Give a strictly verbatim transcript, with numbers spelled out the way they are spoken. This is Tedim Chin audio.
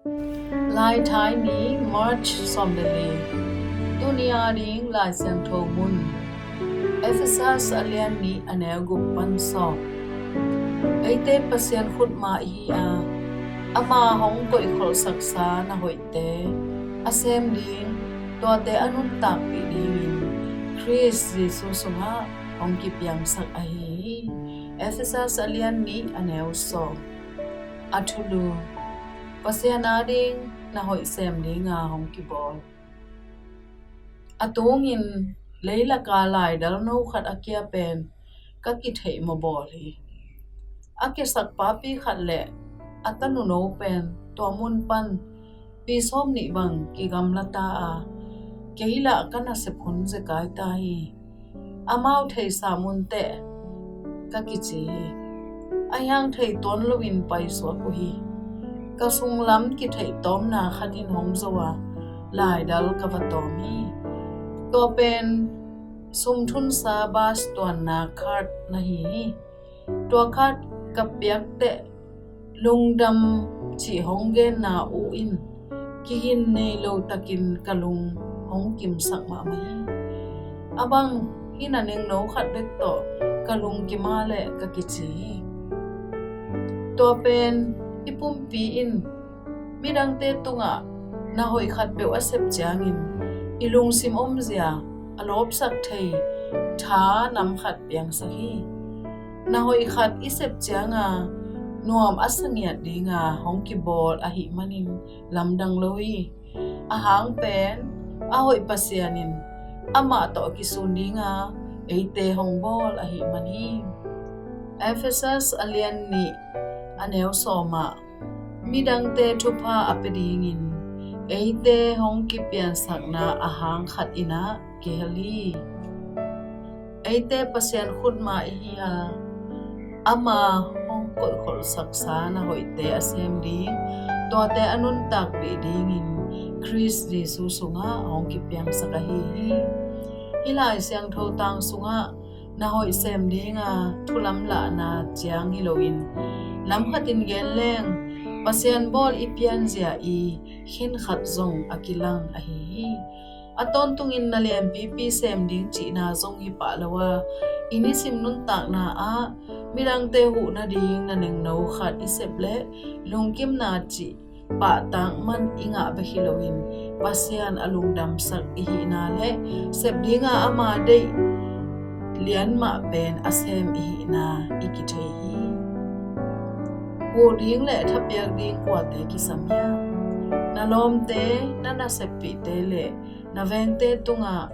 Laithai ni, March sawm le li. Tuni a ding Lai Siangtho mun, Efesas a lian nih, a neu guk pan sawm. Eite Pasian khutma ihi a, ama hong koihkholhsaksa na hoihte a sem ding, tuate a nuntakpih dingin Khrist Jesu sungah hong kipiangsak ahi hi. Efesas a lian nih, a neu sawm. A thulu: Pasian ading na hoih sem dinga hong kibawl. A tungin leilaka laidal no khat a kia pen ka kitheih mawhbawl hi. A kiasak papi khat le a tanu no pen tua mun pan pi sawm nih bang kigamla ta a, kei lah ka nasep hun zekai ta hi. Amau theisa munteh ka kici hi. Ahi hang thei tuan loin paisuak uh hi. Ka sunglam kitheih tawmna khat in hong zo a, laidal ka va tawm hi. Tua pen sumthunsa bas tuanna card na hi hi. Tua card ka piak teh lungdam cih hong genna uh in kigin nei lo takin ka lung hong kimsak mahmah hi. A bang hih na nengno khat bek tawh ka lungkim a leh ka kici hi. Tua pen i pumpi in midangte tungah na hoih khatpeuh a sep ciangin i lungsim omzia a lawpsak thei tha nam khat piangsak hi. Na hoih khat i sep cianga nuam a sa ngiat dinga hong kibawl ahih manin lamdang lo hi. A hang pen a hoih Pasian in amah tawh kisun dinga eite hong bawl ahih man hi. Efesas a lian nih, a neu sawm ah midangte thupha a pia dingin eite hong kipiansakna a hang khat in ah kihel hi. Eite Pasian khutma ihi a, ama hong koihkholhsaksa na hoihte a sem ding, tuate a nuntakpih dingin Khrist Jesu sungah hong kipiangsak ahi hi. Hih Lai Siangtho tang sungah na hoih sem dinga thu lamlahna ciang hi loin, lamkhat in gen leng Pasian bawl i pianzia i khenkhat zong a kilang ahi hi. A tawntungin na lianpipi sem ding cihna zong hi pah lo a, i nisim nuntakna ah midangte huh nading na nengno khat i sep leh lungkimna cih pahtak man i ngah bek hi loin, Pasian a lungdamsak i hihna le sep dinga ama deih lian mah pen a sem i hihna i kithei hi. Huh ding le thapiak ding kuate kisam hiam? Na lawmte, na naseppihte le na vengte tungah